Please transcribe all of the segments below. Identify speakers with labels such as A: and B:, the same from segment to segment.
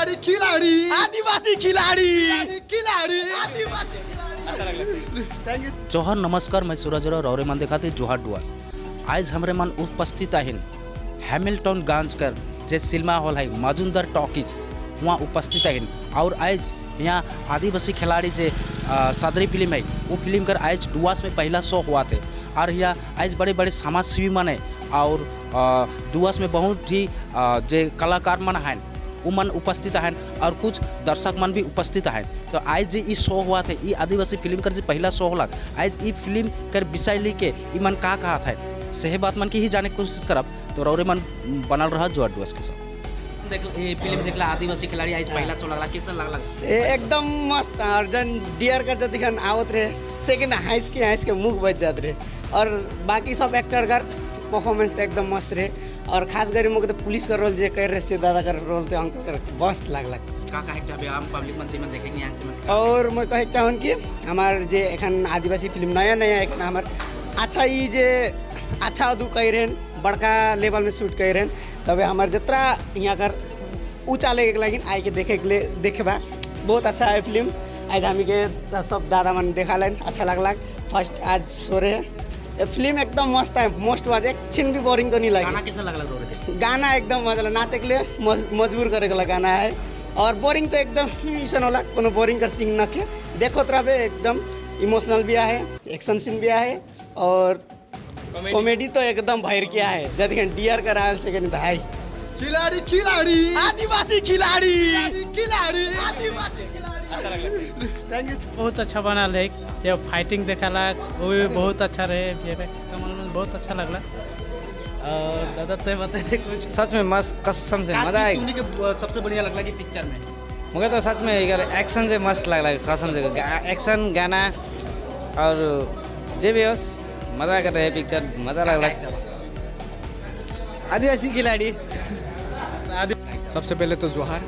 A: खिलाड़ी खिलाड़ी,
B: आदिवासी खिलाड़ी,
A: खिलाड़ी,
B: आदिवासी खिलाड़ी।
A: Thank you.
C: जोहार, नमस्कार, मैं सूरज रौरे मन दिखाते जोहार डुआस। आज हमरे मन उपस्थित आहिन हैमिल्टन गंज कर जे सिनेमा हॉल है मजुमदार टॉकीज, वहाँ उपस्थित आहिन। और आज यहाँ आदिवासी खिलाड़ी जे सादरी फिल्म है, वो फिल्म कर आज डुआस में पहला शो हुआ थे। और यहाँ आज बड़े बड़े समाज सेवी मन है और डुआस में बहुत ही जे कलाकार मन हैं वो मन उपस्थित हैं और कुछ दर्शक मन भी उपस्थित हैं। तो आज जे ई शो हुआ थे, ई आदिवासी फिल्म कर जो पहला शो होला, आज ई फिल्म कर विषय लेके ई मन का कहा था, सही बात मन की ही जाने की कोशिश करब। तो रौरे मन बनल रहा जोहार डुआस के साथ। देख ये फिल्म देखला आदिवासी खिलाड़ी आज पहला शो लगला, कैसा लगला?
B: ए एकदम मस्त। और जन डियर कर जतिखन आवत रहे सेकंड हंस के मुख बच जात रहे। और बाकी सब एक्टर कर परफॉर्मेंस तो एकदम मस्त रहे। और खास कर मुझे तो पुलिस का रोल जे कर रहे से दादा का रोल तो अंकल कर मस्त लागला।
C: का कहे चाहबे आम पब्लिक मन जे मन देखेंगे यहाँ से मन?
B: और मैं कहे चाहूँ कि हमार जे एखन आदिवासी फिल्म नया नया एखन हमार अच्छा ई जे अच्छा अदू कह रहे बड़का लेवल में शूट कर रहे, तबे हमार जितना यहाँ कर ऊँचा लेके लगिन आई के देखे के लिए देखेबा। बहुत अच्छा है फिल्म। आज हमी के सब दादा मन देखा लेन, अच्छा लगला। फर्स्ट आज सो रहे ये फिल्म एकदम मस्त है, मोस्ट वाज एक छिन भी बोरिंग तो नहीं लगी।
C: गाना कैसा लगला रोरे के?
B: गाना एकदम मजा नाचे के लिए मजबूर करे वाला गाना है। और बोरिंग तो एकदम ऐसा होला कोनो बोरिंग का सीन न के देखो तो रहे, एकदम इमोशनल भी है, एक्शन सीन भी है और कॉमेडी तो एकदम भर के है। जब डियर करा सेकंड भाई
A: खिलाड़ी खिलाड़ी,
B: आदिवासी खिलाड़ी,
A: खिलाड़ी,
B: आदिवासी खिलाड़ी।
A: Thank you.
D: बहुत अच्छा बना रहे, जब फाइटिंग देखा वो भी बहुत अच्छा रहे, वीएफएक्स का मन बहुत अच्छा लगला। और दादा तो बताए कुछ?
E: सच में मस्त, कसम से मजा आएगा।
C: के सबसे बढ़िया लगला कि पिक्चर में?
E: मुझे तो सच में यार एक्शन से मस्त लगला, कसम से एक्शन गाना और जे भी हो मजा कर रहे पिक्चर, मजा लगला। आदिवासी खिलाड़ी।
F: सबसे पहले तो जोहार।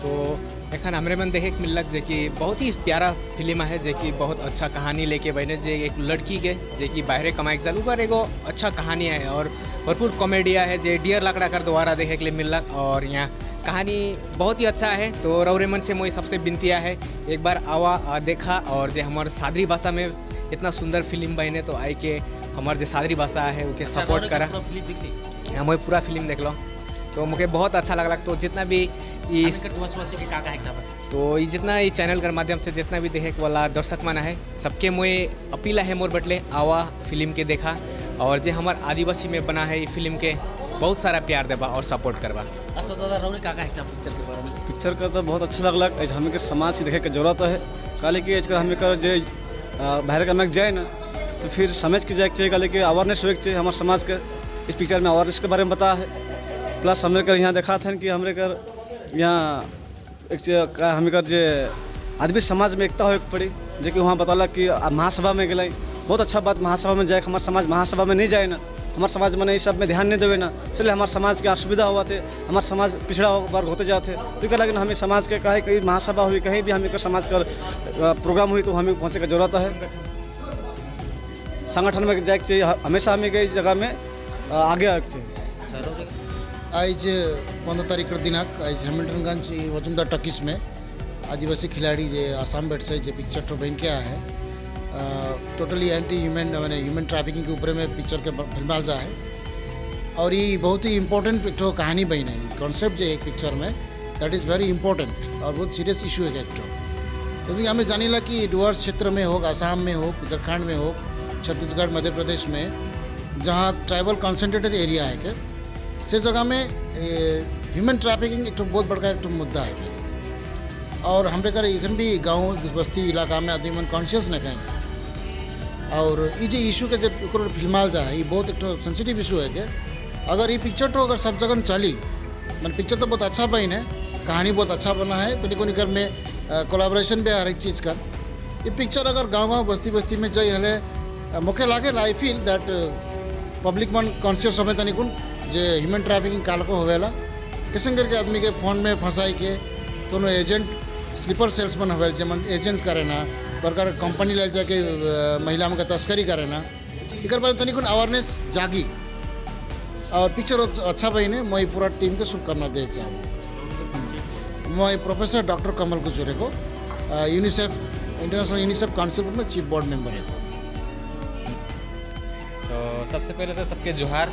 F: तो एखन हमरे मन देखे मिलक जे कि बहुत ही प्यारा फिल्म है, जे कि बहुत अच्छा कहानी लेके बने, जे एक लड़की के जे कि बाहर कमाए के जाल उकर एगो अच्छा कहानी है और भरपूर कॉमेडिया है जे डियर लकड़ा कर द्वारा देखे के लिए मिलक। और यहाँ कहानी बहुत ही अच्छा है। तो रौरे मन से मोई सबसे विनतिया है एक बार आवा देखा। और जे हमार सादरी भाषा में इतना सुंदर फिल्म बने तो आई के हमार जो सादरी भाषा है उके सपोर्ट करा। हम पूरा फिल्म देख लो तो मुझे बहुत अच्छा लगला। तो जितना भी इस तो ये जितना ये चैनल के माध्यम से जितना भी देखे वाला दर्शक माना है सबके मोए अपील है मोर बटले आवा फिल्म के देखा। और जो हमार आदिवासी में बना है ये फिल्म के बहुत सारा प्यार देबा और सपोर्ट करबा।
C: अच्छा दादा रौरे का कहे पिक्चर के बारे में?
G: पिक्चर का तो बहुत अच्छा लगला। आज हमें के समाज देखे के जरूरत है, काले कि आजकल हमें का जे बाहर का हमें जाए ना तो फिर समझ के जाए चाहिए, काले कि अवेयरनेस हो चाहिए हमारे समाज के। इस पिक्चर में अवेयरनेस के बारे में बताया है। प्लस हमने कर यहाँ देखा था कि हमरे कर यहाँ एक हमें कर जे आदमी समाज में एकता हो पड़ी, जो कि वहाँ बताला कि महासभा में गए, बहुत अच्छा बात। महासभा में जाए, हमारे समाज महासभा में नहीं जाए ना, हमारे समाज में ये सब में ध्यान नहीं देवे ना, इसलिए हमारे समाज के असुविधा हुआ थे, हमारे समाज पिछड़ा वर्ग होते जाते। तो क्या लगे हमें समाज के कहे कहीं महासभा हुई, कहीं भी हमें समाज का प्रोग्राम हुई तो हमें पहुँचने की जरूरत है। संगठन में जाए चाहिए, हमेशा हमें कई जगह में आगे आगे चाहिए।
H: आज 15 तारीख दिनांक आज हैमिल्टनगंज मजुमदार टॉकीज में आदिवासी खिलाड़ी जे आसाम बैठ से जे पिक्चर तो बन के आया है, टोटली एंटी ह्यूमन माने ह्यूमन ट्रैफिकिंग के ऊपर में पिक्चर के फिल्माल जा है। और ये बहुत ही इम्पोर्टेंट एक कहानी बनी है, कॉन्सेप्ट जो एक पिक्चर में that is very important और बहुत सीरियस इशू है एक। जैसे कि हमें जानीला कि डुअर्स क्षेत्र में हो, आसाम में हो, झारखंड में हो, छत्तीसगढ़ मध्य प्रदेश में जहाँ ट्राइबल कॉन्सेंट्रेटेड एरिया है के से जगह में ह्यूमन ट्रैफिकिंग एक बहुत बड़का एक मुद्दा है के। और हमरे कर इखन भी गाँव बस्ती इलाका में आदमी मन कॉन्शियस न कहें। और ये जो इशू के जब फिल्माल जाए ये बहुत एक सेंसिटिव इशू है के अगर ये पिक्चर तो अगर सब जगह चली मन पिक्चर तो बहुत अच्छा बन है, कहानी बहुत अच्छा बना है, तनिको निकर में कोलाब्रेशन भी हर एक चीज़ का। ये पिक्चर अगर गाँव गाँव बस्ती बस्ती में जाए हले मुख्य लागे I feel that public मन कॉन्शियस हमें तनिकुन जे ह्यूमन ट्रैफिकिंग काल को होवेला किसन करके आदमी के फोन में फंसाई के कोनो एजेंट स्लीपर सेल्समैन होवेल जे मन एजेंट्स करे ना प्रकार कंपनी ले जाके महिला में तस्करी करे ना, एक बारे तनिकुन अवेयरनेस जागी और पिक्चर अच्छा बने। मैं पूरा टीम के शुभकामना दे चाहूँ। मैं प्रोफेसर डॉक्टर कमल कुजूर को यूनिसेफ, इंटरनेशनल यूनिसेफ काउंसिल में चीफ बोर्ड मेंबर है।
I: तो सबसे पहले तो सबके जोहार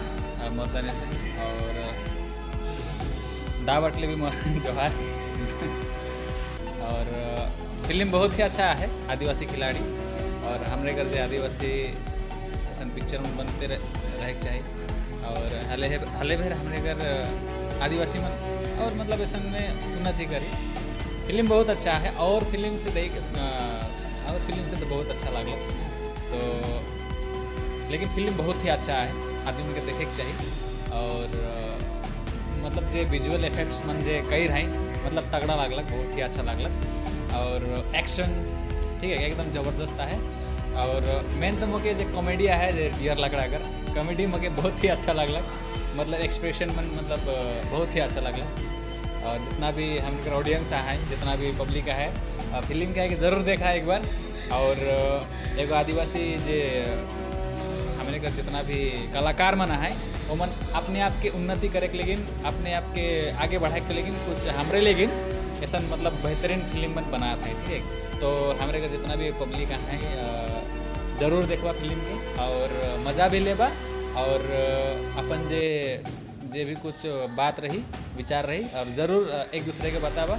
I: मोरदाने से और दावटले भी जोहार। और फिल्म बहुत ही अच्छा है आदिवासी खिलाड़ी, और हमरे घर जे आदिवासी ऐसा पिक्चर में बनते रहे चाहिए। और हले हले भर हमरे घर आदिवासी मन और मतलब ऐसा में उन्नति करी। फिल्म बहुत अच्छा है और फिल्म से देख और फिल्म से तो बहुत अच्छा लगल तो, लेकिन फिल्म बहुत ही अच्छा है, आदमी के देखे के चाहिए। और मतलब जे विजुअल इफेक्ट्स मन जे कई रहे मतलब तगड़ा लागलक, बहुत ही अच्छा लागलक। और एक्शन ठीक है एकदम ज़बरदस्त है। और मेन तो मोके जे कॉमेडी है जे डियर लकड़ा कर कॉमेडी मोके बहुत ही अच्छा लागलक, मतलब एक्सप्रेशन मन मतलब बहुत ही अच्छा लागलक। और जितना भी हमके ऑडियंस है, जितना भी पब्लिक है, फिल्म क्या है कि ज़रूर देखा एक बार। और एगो आदिवासी जे हमने कर जितना भी कलाकार मन है वो मन अपने आप के उन्नति करे के लेकिन अपने आप के आगे बढ़ाए के लेकिन कुछ हमरे लेकिन ऐसा मतलब बेहतरीन फिल्म मन बनाया था, ठीक है। तो हमरे का जितना भी पब्लिक है ज़रूर देखवा फिल्म के और मज़ा भी लेबा। और अपन जे जे भी कुछ बात रही विचार रही और ज़रूर एक दूसरे के बतावा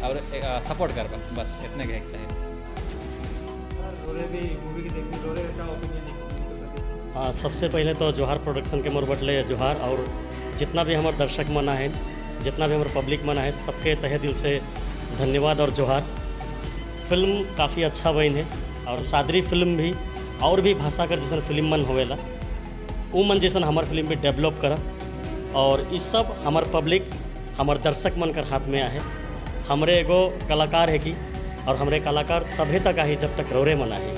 I: और सपोर्ट करवा, बस इतने कहे चाहिए।
J: सबसे पहले तो जोहार प्रोडक्शन के मोर बटले जोहार, और जितना भी हमारे दर्शक मना है, जितना भी हमारे पब्लिक मना है, सबके तहे दिल से धन्यवाद और जोहार। फिल्म काफ़ी अच्छा बन है और सादरी फिल्म भी और भी भाषा कर जैसन फिल्म मन होवेला वो मन जैसन हमार फिल्म भी डेवलप कर, और इस सब हमार पब्लिक हमार दर्शक मन कर हाथ में आए। हमरे एगो कलाकार है कि और हमरे कलाकार तभे तक आए जब तक रोरे मन आए।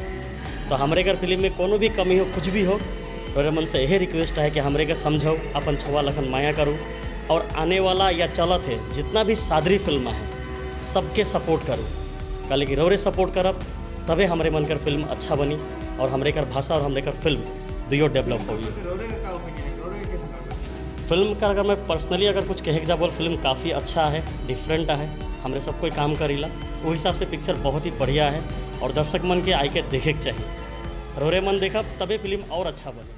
J: तो हमरे कर फिल्म में कोनो भी कमी हो कुछ भी हो, रोरे मन से यही रिक्वेस्ट है कि हमरे के समझो, अपन छुआ लखन माया करूँ, और आने वाला या चलत है जितना भी सादरी फिल्म है सबके सपोर्ट करूँ। कल कि रोरे सपोर्ट करब तबे हमरे मन कर फिल्म अच्छा बनी और हमरे कर भाषा और हमरे कर फिल्म दुयो डेवलप होगी। फिल्म का अगर मैं पर्सनली अगर कुछ कहे जा बोल, फिल्म काफ़ी अच्छा है, डिफरेंट है, हमरे सब कोई काम करीला वो हिसाब से पिक्चर बहुत ही बढ़िया है और दर्शक मन के आई के देखे के चाहिए। रोरे मन देखब तबे फिल्म और अच्छा बने।